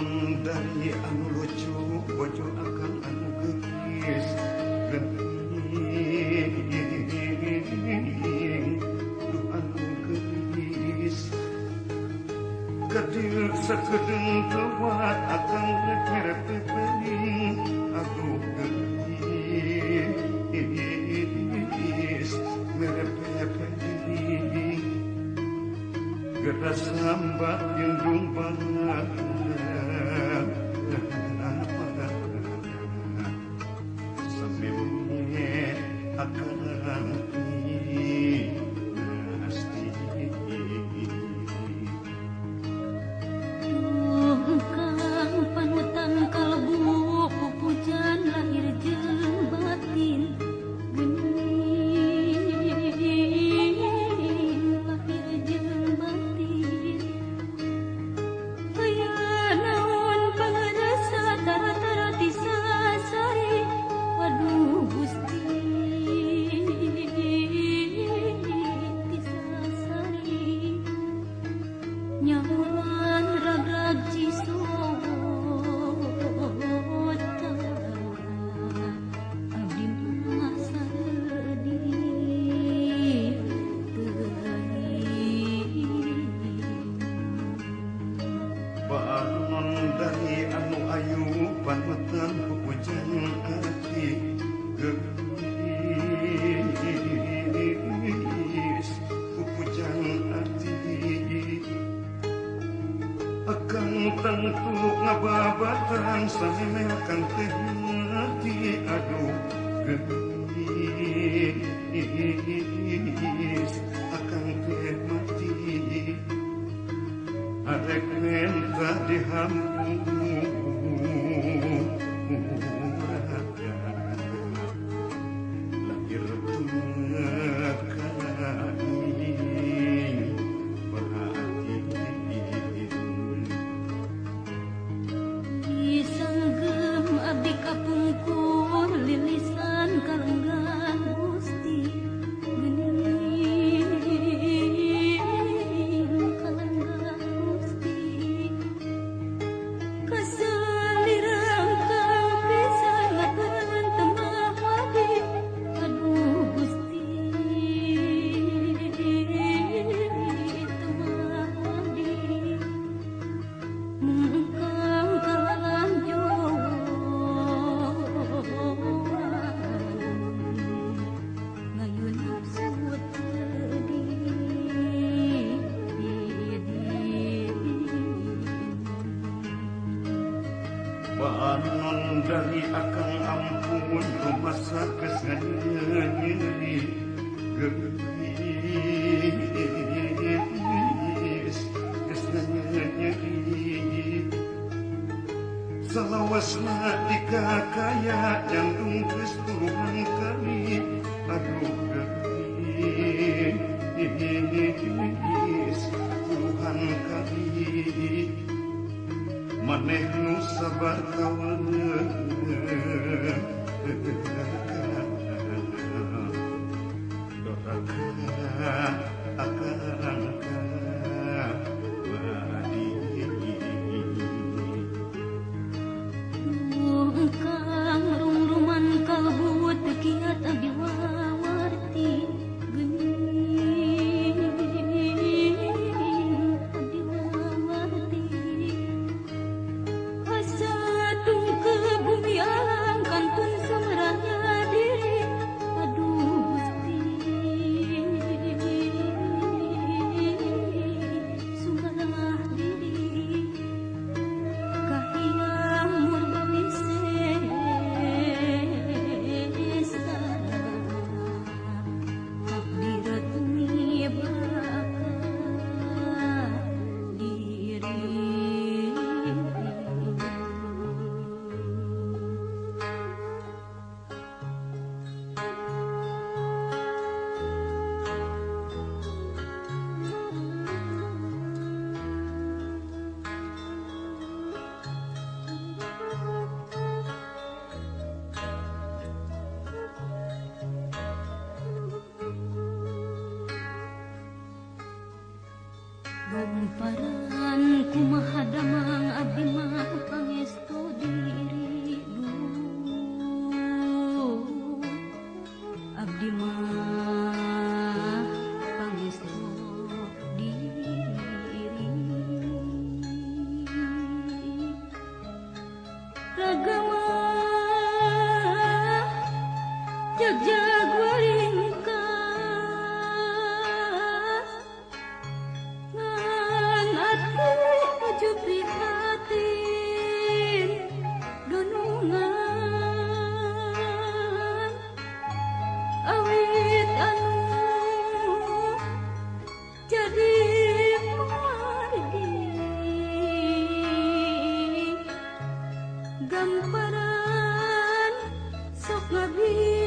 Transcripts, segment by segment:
Panon dari anu lucu bojo akang anu geulis geuning duh anu geulis kadil sakedeung tewat akang rek mere pepeling aduh geulis mere pepeling geras lambat jeung rumpang sameme akang pinasti. Duh kang panutan kalbu pupujan lahir jeung batin geuning lahir jeung batin aya naon pangarasa tara-tara ti sasari aduh Gusti ti sasari nyamuran ragrag cisota abdi mah sareudi teuing. Panon dari anu ayu panutan pupujan ati geulis pupujan ati akang tentu ngababatan sameme akang teh mati aduh geulis akang teh mati arek menta dihampura lahir tumekaing batin. Disanggem abdi kapungkur lilisan kalenggan Gusti geuning kalenggan Gusti kasalirang kang pisan ngakeun temah wadi aduh Gusti temah wadi mungkang kalalanjoan ngayu nafsu teu di. Panon dari akang ampun rumasa geus nganyeri geulis geus nganyeri salawasna dikakaya jangdung geus puluhan kali aduh geulis puluhan kali maneh nu sabar kawana doraka akang kabadi. Duh kang rungruman kalbu teu kiat abdi wawarti geuning abdi wawarti asa tungke bumi alam kantun samaranya diri aduh Gusti sumarah diri kahiyang murba wisesa abdi retni baka diri. Gamparan kumaha damang abdi mah. Abdi mah pangestu diri raga mah jagjag waringkas ngan ati aju prihatin dunungan awit anu jadi margi gamparan sok ngabingung.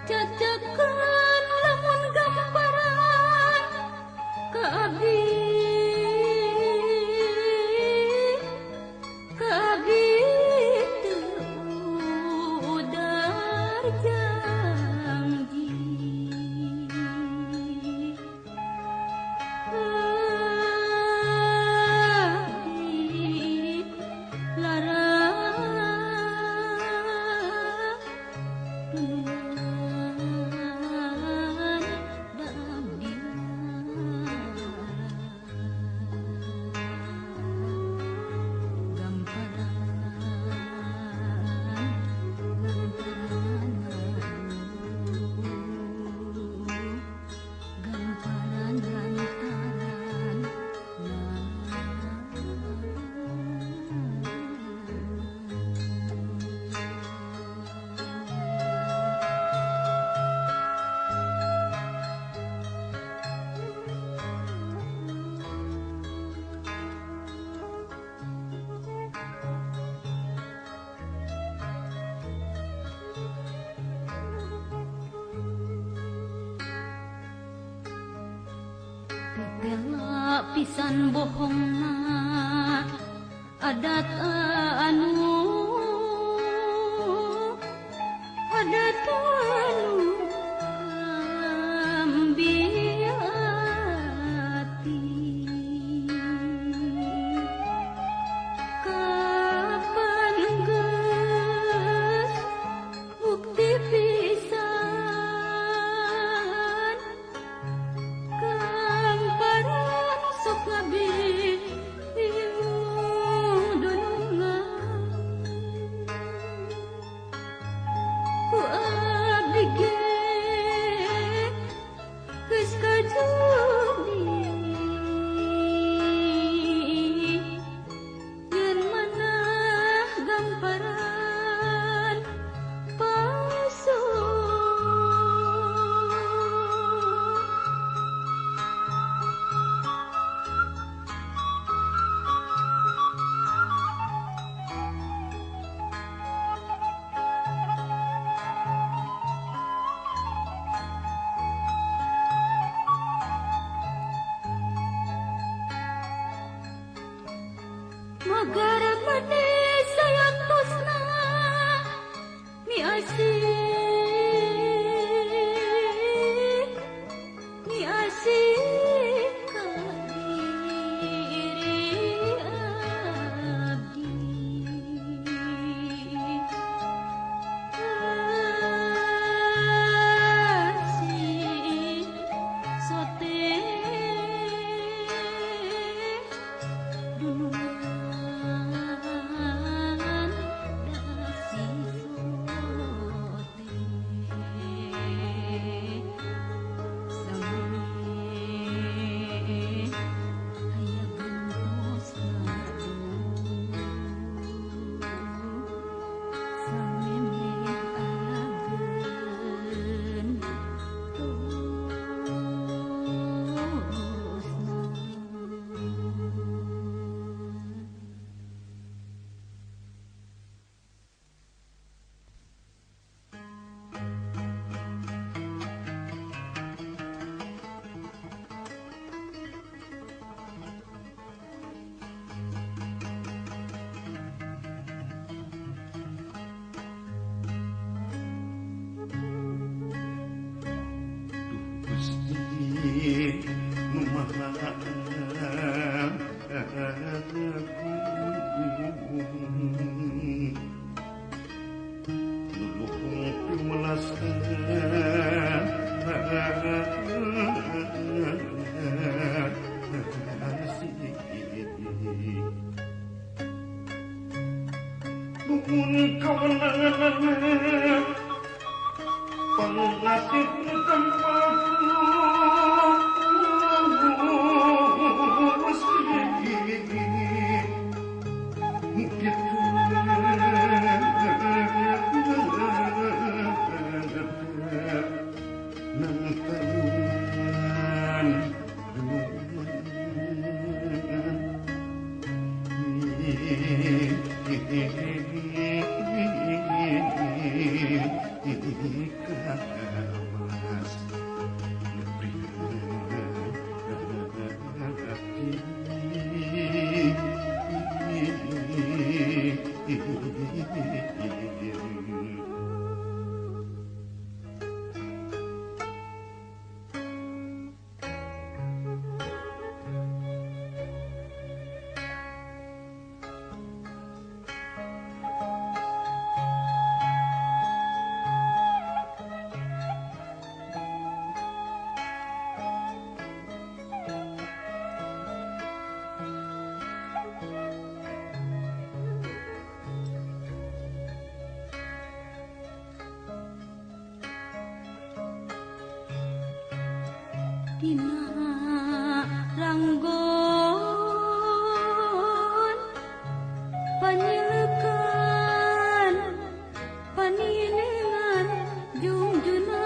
Cacakan lamun gamparan ka abdi teu udar janji abdi lara Tetela pisan bohongna adat anu ambiati kapan geus bukti pisan gamparan sok ngabingung dunungan ku abdi ge geus kajudi yeun manah gamparan palsu. Magar manis sayang tosna mi asih ka diri abdi asih sote dunungan. Mun kawenangan pangasih tempatku Dina ranggon panyilekan paninengan jungjunan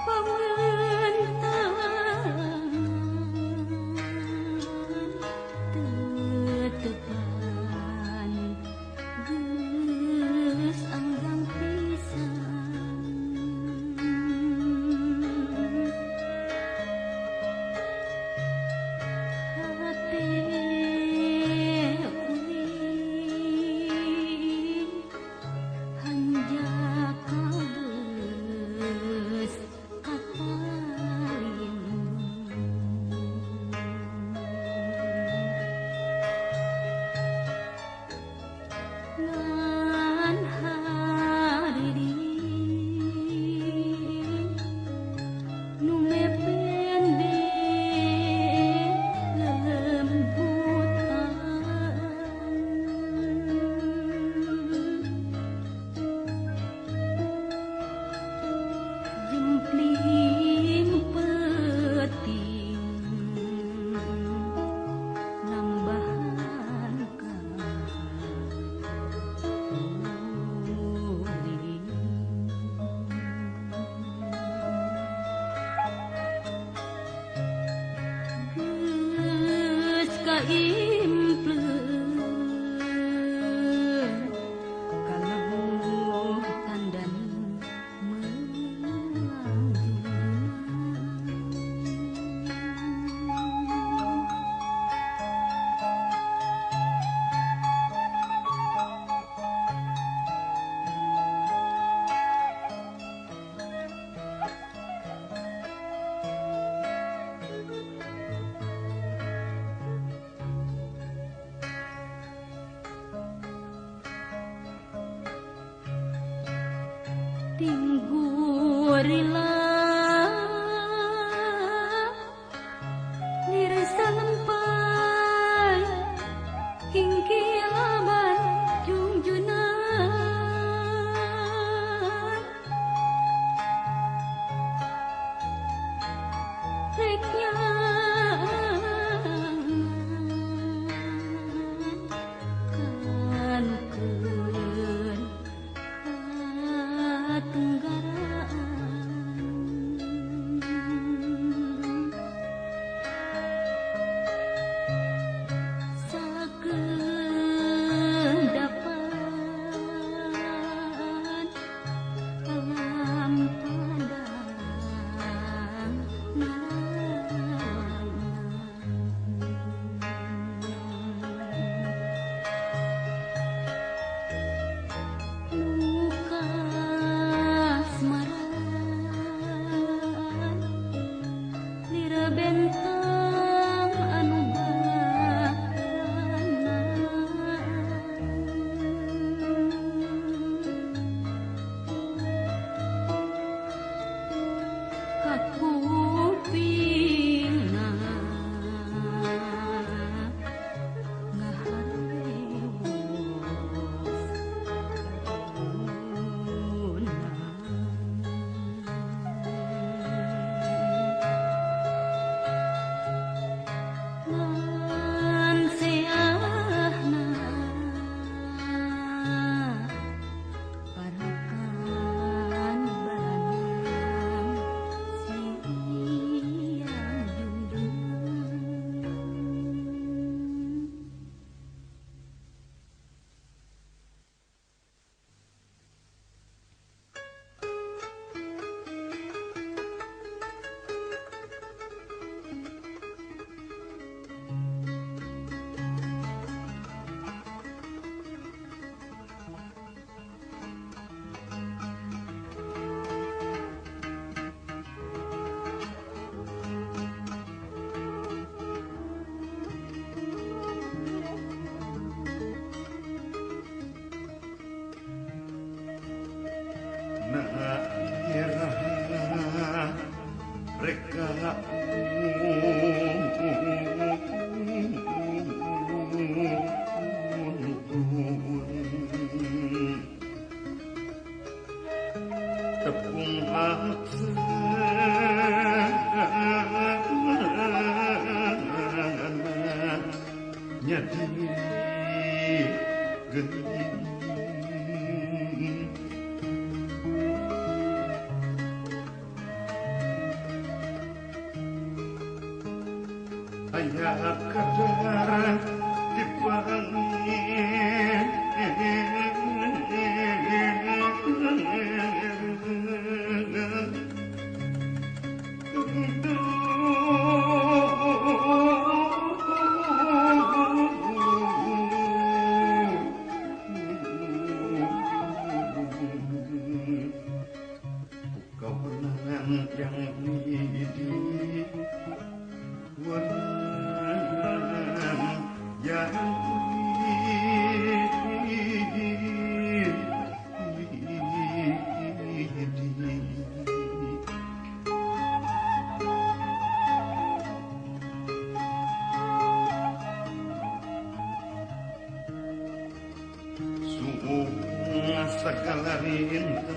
pawentangan tetepan geus anggang pisan hate kuring hanjakal geus katalin ngan hariring nu mepende lelembutan jempling peuting nambahan ka geus kaimpleung kaleuh tandaning melang jungjunan. Tinggurila nirsa lempay hingkilaban jungjunan rek nyangan kanukeun katunggaraan sakedapan alam padang narawangan nu Dina iraha reka tepung aksana nyadi geni aya kadar dipanggil kawenangan yang widi wenang yang widi. Suung segala rintang.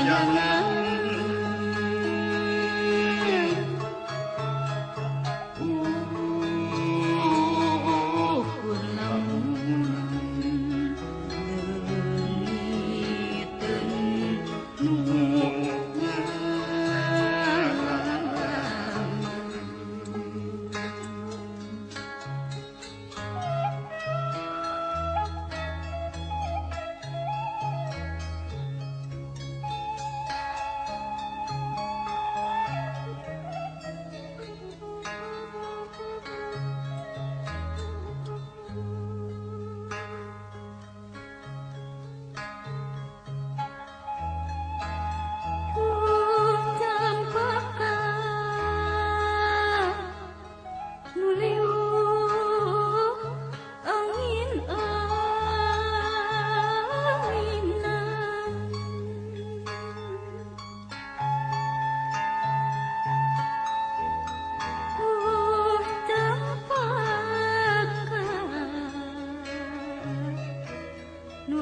Pamayangan Ukur lamunan leungiteun nu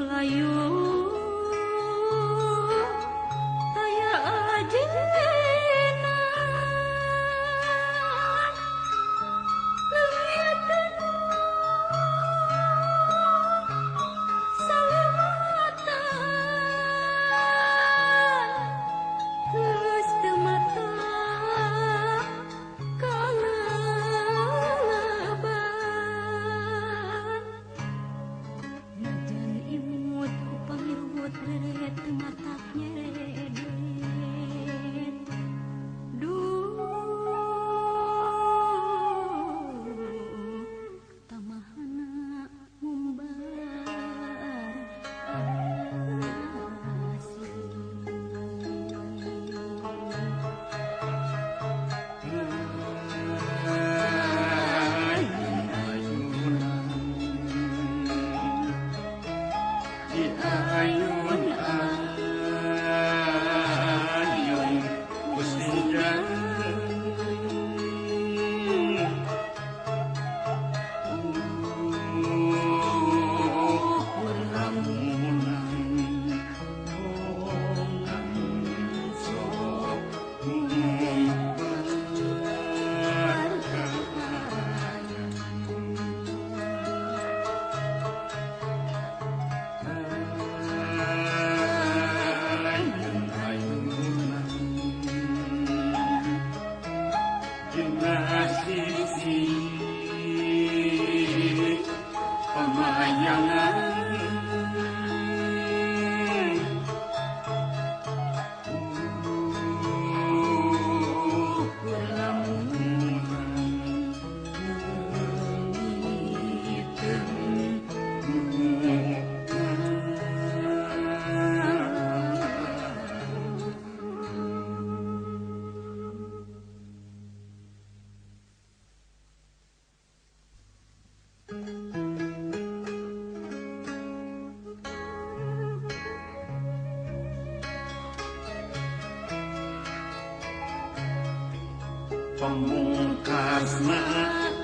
Pamungkasna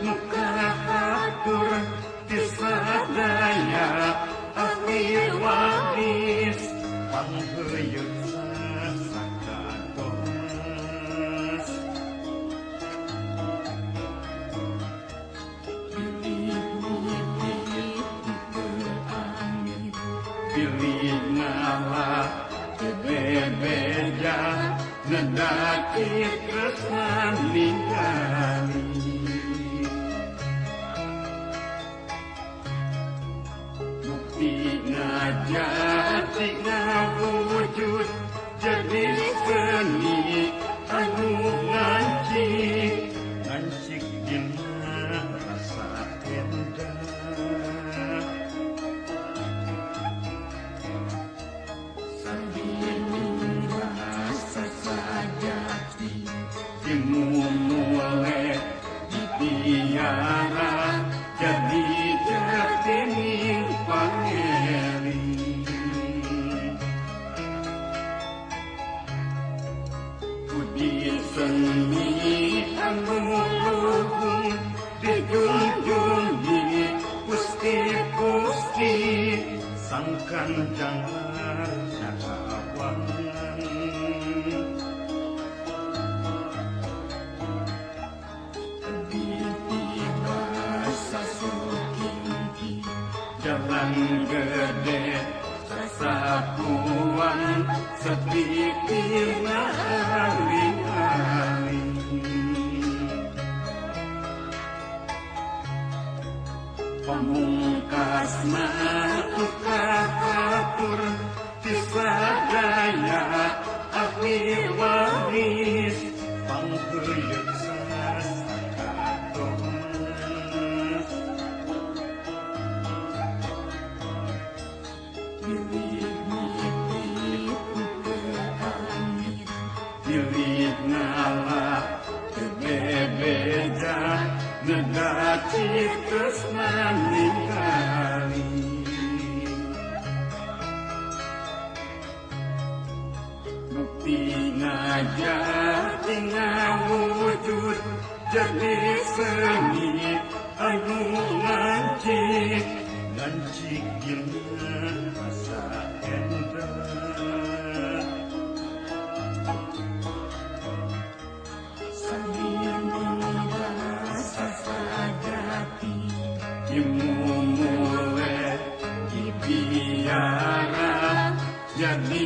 nu kahatur ti sadaya ahli waris pangheuyeuh sasakatos bilih mimpi teu angin bilih ngalah teu bebeja nedaki tresna ningali bukti ngajati ngawujud jadi seni anu ngancik ngancik dina rasa endah dimulai dipiara jadi jatining pangeling budi seni anu luhung dijunjung gusti-gusti sangkan janglar sahawangan. Jalan gede sasapuan sepi tina ali-ali. Pamungkas mah kahatur ti sadaya ahli waris pangkeuyeuh sasakatos. Bilih Ngitip teu amit, bilih ngalah teu bebeja neda citesna ningali. Bukti ngajati ngawujud jadi seni anu ngancik ngancik dina rasa endah. Seni bahasa sajati, Imu mulai dipiara jadi